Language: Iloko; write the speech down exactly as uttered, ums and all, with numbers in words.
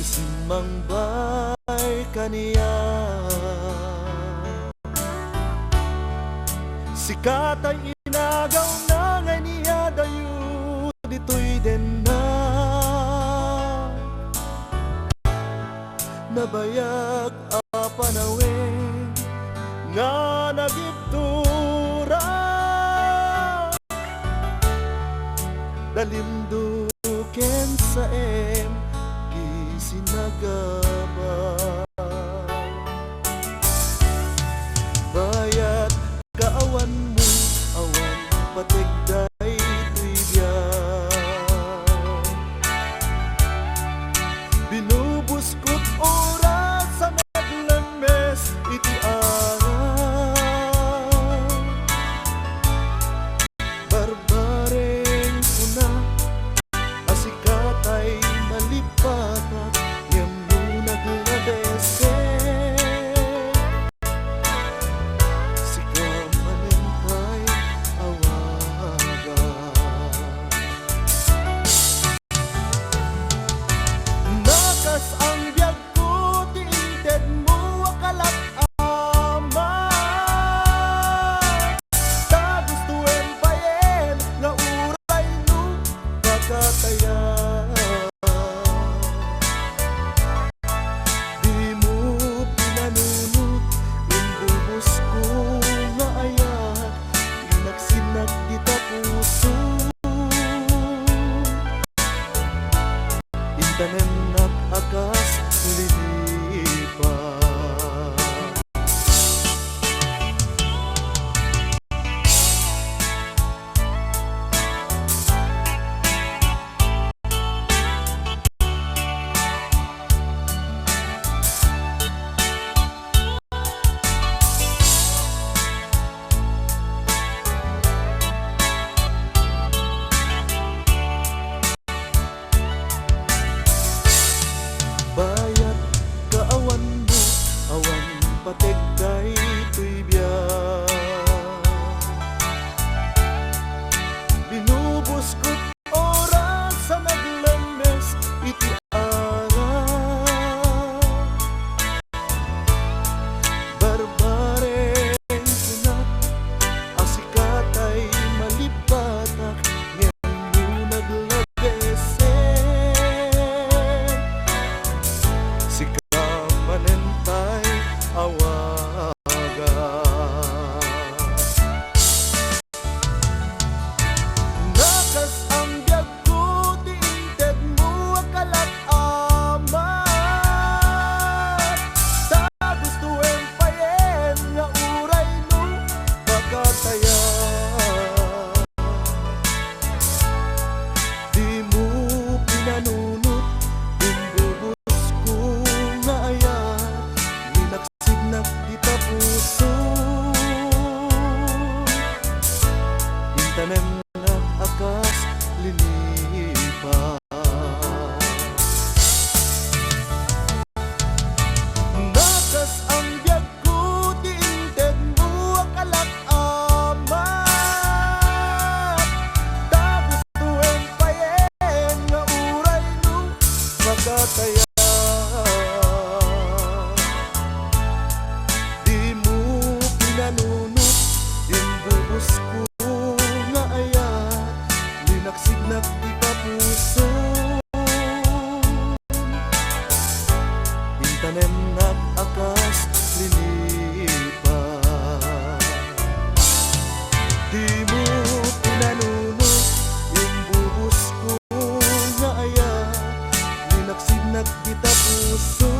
simmangbay kaniak. Sika tay inagawna nga iniadayo ditoy denna. Nabayag a panawen nga nagibtura. Dalimdo ken saem ti sinagaba. Bayat kaawanmo, awan pateg daytoy biag. Binubuskot oras a naglemmes iti aram. Barbareng kuna a sika tay malipatak, ngem no nagladesek, sika manen tay awaga. Nakas-ang biagko ti intedmo a kalak, Ama. Ta gustoem payen nga uray no pakatayan. Dimo pinanunot, imbubusko nga ayat, linaksidnak dita puso. Intanemnak a kas linipa. Bayat kaawanmo, awan pateg daytoy biag. Binubuskot oras a naglemmes iti aram. Barbareng kunak a sika tay malipatak, ngem no nagladesek, sika manen tay awaga. Nakas-ang biagko ti intedmo a kalak, Ama. Ta gustoem payen nga uray no pakatayan. Dimo pinanunot, imbubusko nga ayat, linaksidnak dita puso. Intanemnak a kas linipa. Nakas-ang biagko ti intedmo a kalak, Ama. Ta gustoem payen nga uray no pakatayan. Dimo pinanunot, imbubusko nga ayat, linaksidnak dita puso. Intanemnak a kas linipa. Dimo pinanunot, imbubusko nga ayat, linaksidnak dita puso.